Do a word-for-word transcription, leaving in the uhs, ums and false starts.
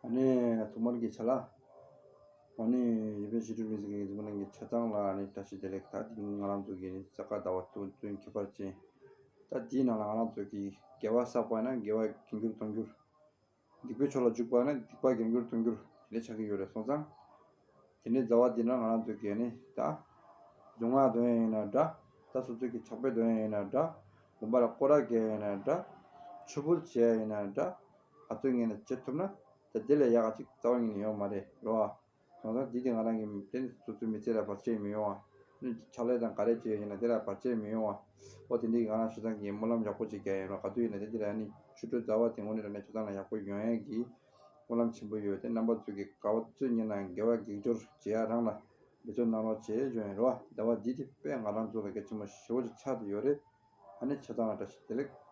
ནས་ཐོག་མར་གྱི་ཆ་ལ། ཨ་ནི་ཡིན་པའི་ཞི་ཁྲོ་མི་ཟེར་གྱི་གཟིགས་མོ་ནང་གི་ཆ་ཚང་ལ་ཨ་ནི་བཀྲ་ཤིས་བདེ་ལེགས། ད་དེ་རིང་ང་རང་ཚོ་གི་ནི་ས་ག་ཟླ་བ་ཚོ་ཚོའི་ཁྱད་པར་ཅན། ད་དེའི་ནང་ལ་ང་རང་ཚོ་གི་དགེ་བ་བསགས་པ་ན་དགེ་བ་རྒྱས་འགྱུར་དོན་འགྱུར། སྡིག་པའི་ཕྱོགས་ལ་འཇུག་པ་ན་སྡིག་པ་རྒྱས་འགྱུར་དོན་འགྱུར་དེ་འདྲ་ཆགས་ཀྱི་ཡོད་རེད། སོང་ཙང་། དེ་འདྲའི་ཟླ་བ་འདི་ན་ང་རང་ཚོ་གི་ནི་ད། གཟུངས་སྔགས་འདོན་ཡ་ཡིན་ན་འདྲ། ད་སོ་སོ་གི་ཕྱག་དཔེ་འདོན་ཡ་ཡིན་ན་འདྲ། དགོན་པ་ལ་སྐོར་ར་རྒྱག་ཡ་ཡིན་ན་འདྲ། ཆུ་འབུལ་བྱེད་ཡ་ཡིན་ན་འདྲ། ག་ཚོད་ངེས་ན་བྱེད་ཐུབ་ན་ད་དེ་ལས་ཡག་ག་ཅིག་རྩ་བ་ཉིད་ནས་ཡོད་མ་རེད་རོ། སོང་ཙང་འདི་དེ་ང་རང་གི་དེ་ནི་སོ་སོའི་མི་ཚེ་ལ་བར་ཆད་མི་ཡོང་བ། ནི་ཕྱག་ལས་དང་ག་རེ་བྱེད་ཡ་ཡིན་ན་དེ་ལ་བར་ཆད་མི་ཡོང་བ། ཨོ་དེ་འདི་ང་རང་ཞེ་སྡང་གི་སྨོན་ལམ་ཡག་པོ་ཅིག་རྒྱག་ཡ་ཡིན་རོ། ག་དུས་ཡིན་ན་དེ་འདི་ལ་ནི་ཆུ་འབྲུ་ཟླ་བ་དེ་དངོས་གནས་དྲང་གནས་ཆ་ཚང་ལ་ཡག་པོ་ཡོང་ཡ་གི་སྨོན་ལམ་ཆེན་པོ་ཡོད་དེ། རྣམ་པ་ཚོས་ཀྱི་དགའ་བ་ཚོས་ཉན་ན་དགེ་བ་འགེགས་སྦྱོར་བྱེད་ཡ་རང་ལ་འབད་བརྩོན་གནང་རོགས་བྱེད་ཞུ་ཡིན་རོ། ཟླ་བ་འདི་དེ་དཔེ་ང་རང་ཚོ་ལ་གལ་ཆེན་པོ་ཞེ་པོ་ཅིག་ཆགས་བསྡད་ཡོད་རེད། ཨ་ནི་ཆ་ཚང་ལ་བཀྲ་ཤིས་བདེ་ལེགས།